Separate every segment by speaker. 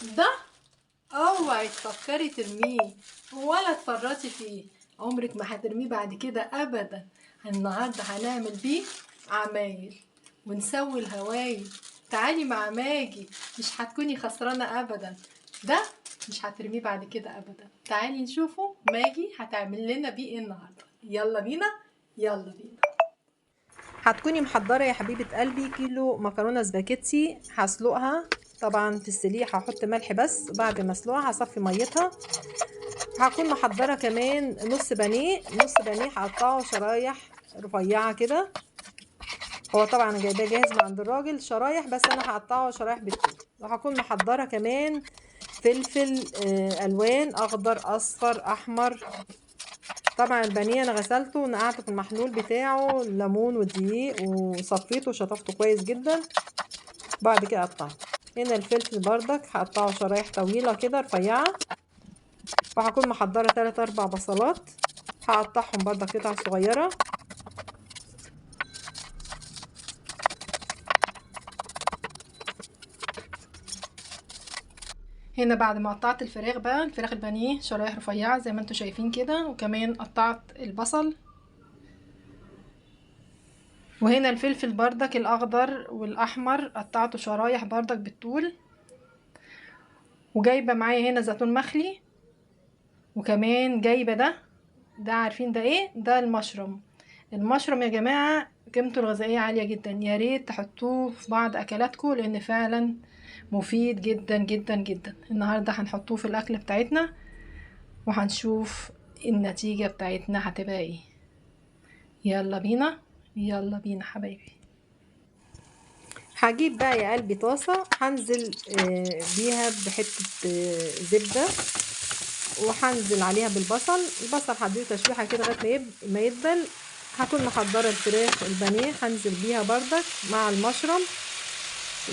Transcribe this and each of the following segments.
Speaker 1: ده اوعي تفكري ترميه ولا تفرطي فيه، عمرك ما هترميه بعد كده ابدا. النهارده هنعمل بيه عمايل ونسوي الهوايل. تعالي مع ماجي، مش هتكوني خسرانة ابدا. ده مش هترميه بعد كده ابدا. تعالي نشوفه ماجي هتعمل لنا بيه ايه النهارده. يلا بينا يلا بينا.
Speaker 2: هتكوني محضرة يا حبيبه قلبي كيلو مكرونه سباكيتي، هسلقها طبعا في السليق، هحط ملح بس، وبعد ما اسلقها هصفي ميتها. هكون محضرة كمان نص بانيه، نص بانيه هقطعه شرايح رفيعة كده، هو طبعا انا جايباه جاهز من عند الراجل شرايح، بس انا هقطعه شرايح بالطول. وهكون محضرة كمان فلفل الوان، اخضر اصفر احمر. طبعا البانيه انا غسلته ونقعته في المحلول بتاعه الليمون والدقيق، وصفيته وشطفته كويس جدا. بعد كده قطعته. هنا الفلفل بردك هقطعه شرايح طويلة كده رفيعة. وهكون محضرة 3-4 بصلات هقطعهم بردك قطع صغيرة.
Speaker 1: هنا بعد ما قطعت الفراخ بقى، الفراخ البانيه شرايح رفيعة زي ما انتم شايفين كده، وكمان قطعت البصل. وهنا الفلفل بردك الاخضر والاحمر قطعته شرايح بردك بالطول. وجايبه معايا هنا زيتون مخلي، وكمان جايبه ده عارفين ده ايه؟ ده المشروم. المشروم يا جماعة قيمته الغذائية عالية جدا، يا ريت تحطوه في بعض اكلاتكم لان فعلا مفيد جدا جدا جدا. النهارده هنحطوه في الاكل بتاعتنا وهنشوف النتيجة بتاعتنا هتبقى ايه. يلا بينا يلا بينا حبايبي.
Speaker 2: هجيب بقى يا قلبي طاسه هنزل بيها بحته زبدة، وهنزل عليها بالبصل. البصل هديله تشويحه كده لغاية ما يدبل. هكون محضرة الفراخ البانيه هنزل بيها بردك مع المشروم.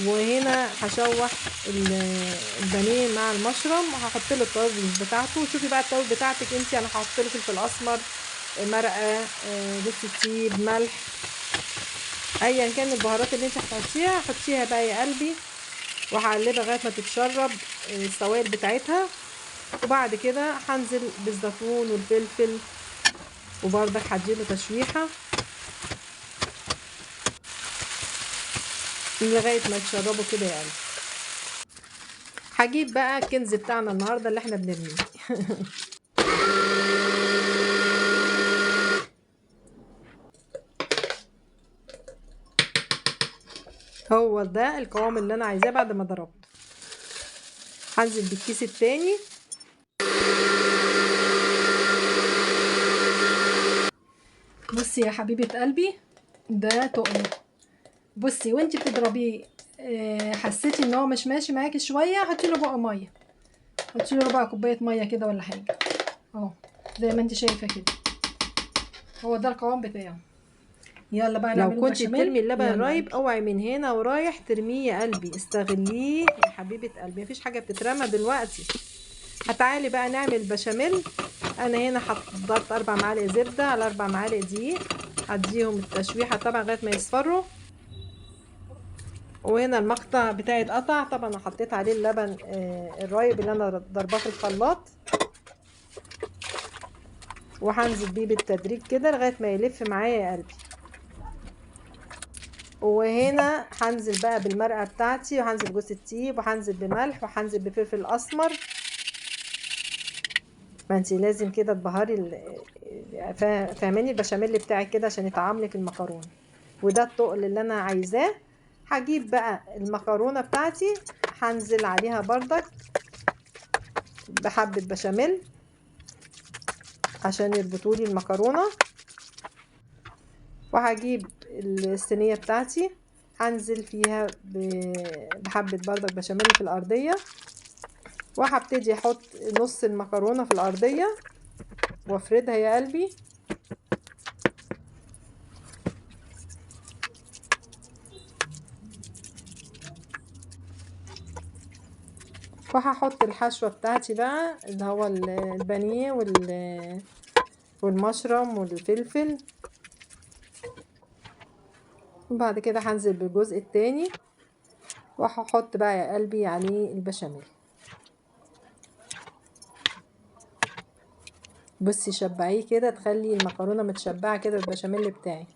Speaker 2: وهنا هشوح البانيه مع المشروم، وهحط له التوابل بتاعته. شوفي بقى التوابل بتاعتك انتي، انا هحط له فلفل اسمر، مرقه، جوز الطيب، ملح، ايا كان البهارات اللي انت هتحطيها حطيها بقى يا قلبي. وهقلبها لغاية ما تتشرب السوائل بتاعتها. وبعد كده هنزل بالزيتون والفلفل، وبرضك هديله تشويحه لغاية ما يتشربوا كده يا قلبي. هجيب بقى الكنز بتاعنا النهارده اللي احنا بنرميه. هو ده القوام اللي انا عايزاه بعد ما ضربته. هنزل بالكيس التاني.
Speaker 1: بصي يا حبيبه قلبي، ده تقله. بصي وانتي بتضربيه حسيتي ان هو مش ماشي معاكي شوية، حطي له بقى مية، حطي له ربع كوباية مية كده ولا حاجة اهو زي ما انت شايفه كده. هو ده القوام بتاعه. يلا بقى
Speaker 2: لو كنت بترمي اللبن الرايب اوعي من هنا ورايح ترميه يا قلبي، استغليه يا حبيبه قلبي، مفيش حاجة بتترمى دلوقتي. هتعالي بقى نعمل بشاميل. انا هنا حضرت 4 معالق زبدة على 4 معالق دقيق، هديهم التشويحه طبعا لغاية ما يصفروا. وهنا المقطع بتاعي اتقطع، طبعا حطيت عليه اللبن الرايب اللي انا ضرباه في الخلاط، وهنزل بيه بالتدريج كده لغاية ما يلف معايا يا قلبي. وهنا هنزل بقى بالمرقه بتاعتي، وهنزل بجوز الطيب، وهنزل بملح، وهنزل بفلفل اسمر. ما انتي لازم كده تبهري فاهماني البشاميل بتاعك كده عشان يطعم لك المكرونه. وده التقل اللي انا عايزاه. هجيب بقى المكرونه بتاعتي هنزل عليها بردك بحبه بشاميل عشان يربطولي المكرونه. وهجيب الصينية بتاعتي هنزل فيها بحبه بردك بشاميل في الارضية، وهبتدي احط نص المكرونه في الارضية وافردها يا قلبي. وهحط الحشوه بتاعتي بقى اللي هو البانيه والمشروم والفلفل. وبعد كده هنزل بالجزء التاني، وهحط بقى يا قلبي عليه البشاميل. بصي شبعيه كده، تخلي المكرونه متشبعه كده بالبشاميل بتاعي.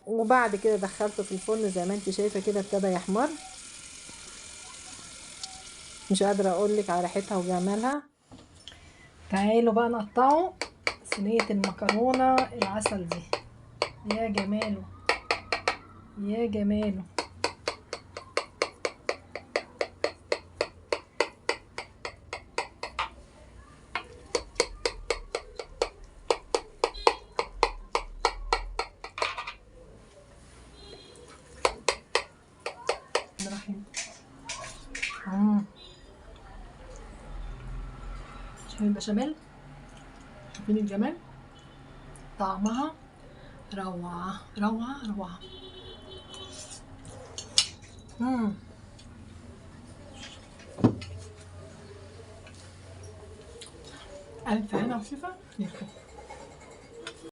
Speaker 2: وبعد كده دخلته في الفرن زي ما انت شايفه كده، ابتدى يحمر. مش قادرة اقولك على ريحتها وجمالها.
Speaker 1: تعالوا بقى نقطعه صينية المكرونه العسل دي. يا جماله يا جماله. شايفين البشاميل؟ شايفين الجمال؟ طعمها روعة روعة روعة. ألف هنا وشفا ليكم.